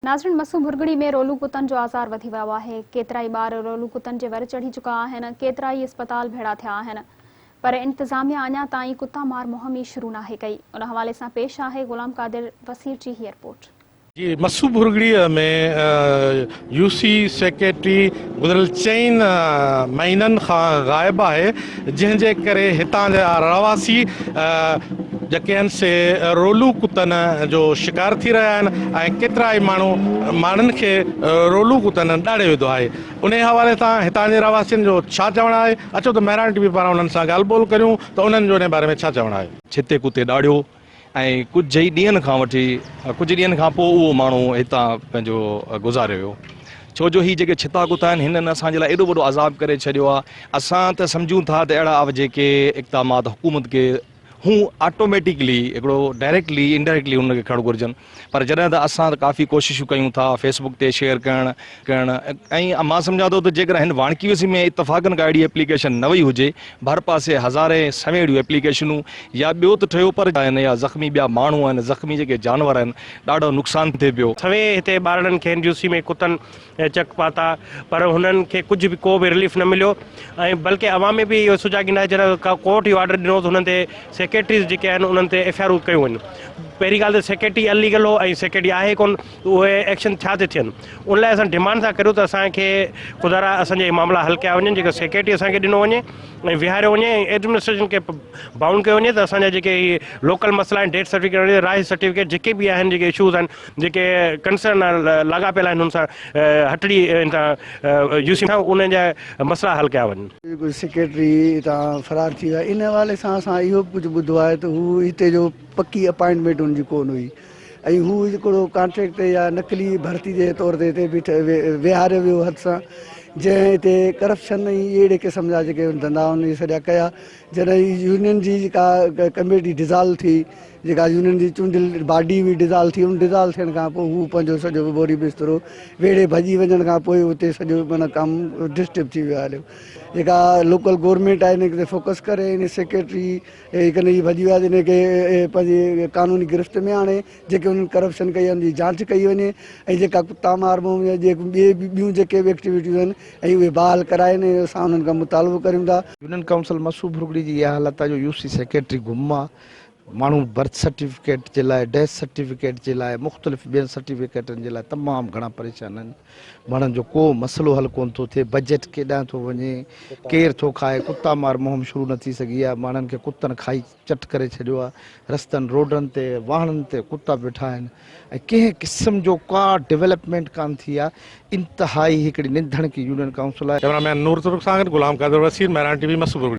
ناظرين مسو ڀرڳڙي ۾ رولو ڪتن جو آزار وڌي ويو آهي، ڪيترائي ٻار رولو ڪتن جي ور چڙهي چڪا آهن، ڪيترائي اسپتال ڀيڙا ٿيا آهن پر انتظاميا اڃا تائين ڪتا مار مهم ئي شروع ناهي ڪئي، ان حوالي سان پيش آهي غلام قادر وسير جي هي رپورٽ. جي Masu Bhurgri ۾ U C secretary گذريل چئن مهينن کان غائب آهي جنهن جي ڪري هتان جا رهواسي جيڪي آهن سي رولو ڪتن جو شڪار ٿي رهيا آهن ۽ ڪيترائي ماڻهو ماڻهن کي رولو ڪتن ڏاڙهي وڌو آهي انهي حوالي سان هتان جي رهواسين جو ڇا چوڻ آهي اچو ته مهراڻ ٽي وي پاران انهن سان ڳالهه ٻولهه ڪريون ته انهن جو انهي باري ۾ ڇا چوڻ آهي. ڇتي ڪتي ڏاڙهيو ۽ ڪجهه ئي ڏينهن کان وٺي ڪجهه ڏينهن کان پوء اهو ماڻهو هتان پنهنجو گذاري ويو ڇو جو هي جيڪي ڇتا ڪتا آهن هنن اسان جي لاء ايڏو وڏو عذاب ڪري ڇڏيو آهي اسان ته سمجهون ٿا ته اهڙا جيڪي اقدامات حڪومت کي هو آٽوميٽڪلي هڪڙو ڊائريڪٽلي انڊائريڪٽلي ان کي کڻڻ گهرجن پر جڏهن ته اسان ڪافي ڪوششون ڪيون ٿا فيسبوڪ تي شيئر ڪرڻ ڪرڻ ۽ مان سمجهان ٿو ته جيڪڏهن هن واڻڪي وسي ۾ اتفاقن ڪا اهڙي ايپليڪيشن نه وئي هجي ڀر پاسي هزارين سوين اهڙيون ايپليڪيشنون يا ٻيو ته ٺهيو پر آهن يا زخمي ٻيا ماڻهو آهن زخمي جيڪي جانور آهن ڏاڍو نقصان ٿئي پيو. سوين هتي ٻارڙن کي هن يوسي ۾ ڪتن چڪ پاتا پر هنن کي ڪجهه به ڪو به رليف نه مليو ۽ بلڪه عوام ۾ به اهو سجاڳي ناهي جڏهن ڪورٽ اهو آرڊر ڏنو ته هنن تي سيڪريٽريز جيڪي آهن انهن تي ايف I آرون ڪيون وڃن پهرين ڳالهه ته سيڪريٽري اليگل هو ۽ سيڪريٽري آهي ڪون اهي ايڪشن ڇا تي ٿين ان لاء اسان ڊيمانڊ ٿا ڪريون ته اسان کي خدا را اسان جا معاملا حل ڪيا وڃن جيڪو سيڪريٽري اسان کي ڏنو وڃي ۽ ويهاريو وڃي ۽ ايڊمنسٽريشن کي بائونڊ ڪيو وڃي ته اسان جا جيڪي هي لوڪل مسئلا آهن ڊيٿ سرٽيفڪيٽ رائي سرٽيفڪيٽ جيڪي به آهن جيڪي اشوز آهن جيڪي ڪنسرن لاڳاپيل آهن ان سان هٽڙي ان سان يو سي سان انهن جا مسئلا حل ڪيا وڃن. جيڪو سيڪريٽري هتان فرار ٿي ويو آهي ان حوالي سان اسان اهو به ڪجهه ٻڌو آهي ته هو هتي جو پڪي اپائنٽمينٽ هن جي ڪونه هئي ۽ هو هڪڙو ڪانٽريڪٽ تي يا نقلي ڀرتي جي طور تي هتي بيٺ ويهاريو ويو هٿ سان جنهن هتي ڪرپشن ۽ اهڙي قسم جا جيڪي ڌنڌا هن سڄا ڪيا جڏهن يونين جي جيڪا ڪميٽي ڊزالو ٿي جيڪا يونين جي چونڊيل باڊي هئي ڊزالو ٿي ان ڊزالو ٿيڻ کان پوء هو پنهنجو سڄو ٻوري بسترو ويڙهي ڀڄي وڃڻ کان پوء اتي سڄو معنيٰ ڪم ڊسٽرب ٿي ويو هليو جيڪا لوڪل گورنمينٽ آهي ان تي فوڪس ڪري ان سيڪريٽري هڪ جي ڀڄي ويا ان کي پنهنجي قانوني گرفت ۾ آڻي جيڪي انهن ڪرپشن ڪئي آهي ان جي جانچ ڪئي وڃي ۽ جيڪا ڪتا مار مهم يا ٻي ٻيون جيڪي به ايڪٽيوٽيون آهن ۽ اهي بحال ڪرائين ۽ اسان انهن کان مطالبو ڪريون ٿا. يونين ڪائونسل مسو ڀرڳڙي جي اها حالت آهي جو يو سي سيڪريٽري گم آهي ماڻهو برٿ سرٽيفڪيٽ جي لاء ڊيٿ سرٽيفڪيٽ جي لاء مختلف ٻين سرٽيفڪيٽن جي لاء تمام گهڻا پريشان آهن ماڻهن جو ڪو مسئلو حل ڪونه ٿو ٿئي بجيٽ ڪيڏانهن ٿو وڃي ڪير ٿو کائي ڪتا مار مهم شروع نه ٿي سگهي آهي ماڻهن کي ڪتن کائي چٽ ڪري ڇڏيو آهي رستن روڊن تي واهڻن تي ڪتا بيٺا آهن ۽ ڪنهن قسم جو ڪا ڊولپمينٽ ڪانه ٿي آهي انتهائي هڪڙي نڌڻڪي يونين ڪائونسل آهي. ڪئميرا مين نور ترڪ سان گڏ غلام قادر وسير، مهراڻ ٽي وي، مسعود.